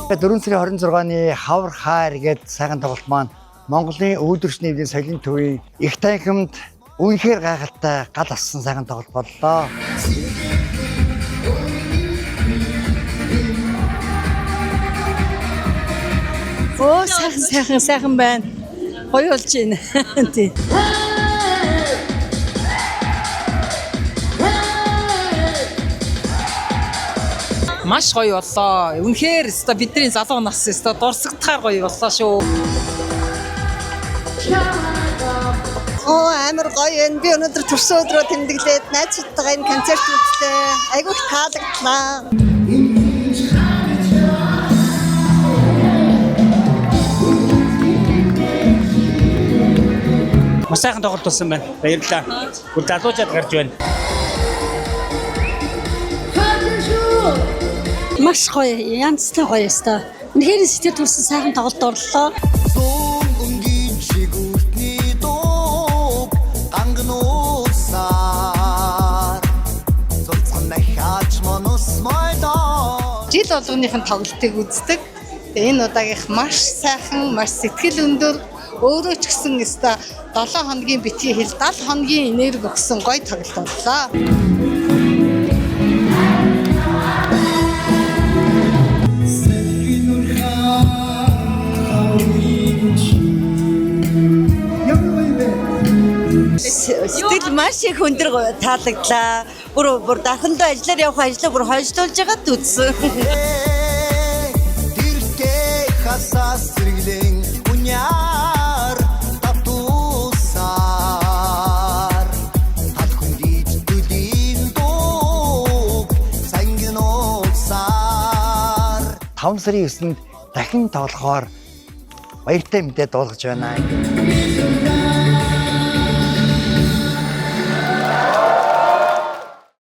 4 сарын 26-ны хавар хайр гээд сайхан тоглолт маань Монголын үүдэрч нийгмийн соёлын төвийн их танхимд үнэхээр гайхалтай гал ассан сайхан тоглолт боллоо. Өө, сайхан, сайхан, сайхан байна. Гоё болж байна. Тий. Маш гоё боллоо. Үнэхээр өстой бидний залуу нас өстой дурсагдахаар гоё боллоо шүү. Оо, амар гоё юм. Би өнөөдөр төрсөн өдрөө тэмдэглээд найзуудтайгаа энэ концерт үзлээ. Айгүй их таалагдлаа. Маш сайхан тоглолт болсон байна. Баярлалаа. Бүр залуучаад гарч байна. Маш гоё, янзтай гоё өстой. Үнэхээр сэтгэл төрсөн сайхан тоглолт орлоо. Зүүн өнгийн чигүртний дууг гангануусаар зулцхан нахаач монос мойдоо. Жил болгоных нь тоглолтыг үздэг. Тэгээ энэ удаагийнх маш сайхан, маш сэтгэл өндөр, өөрөө ч гэсэн өстой 7 хоногийн битгий хэл 70 хоногийн энерги өгсөн гоё тоглолт боллоо. Сэтгэл маш их өндөр таалагдлаа. Бүр дархандаа ажиллаар явах ажлаа бүр хойшлуулж байгаад үзсэн. Тэртээ хасаас зэрэглэн уняар татусаар талхан дийж дүлийн дууг сангинуусаар. 5 сарын 9-нд дахин тоглохоор баяртай мэдээ дуулгаж байна.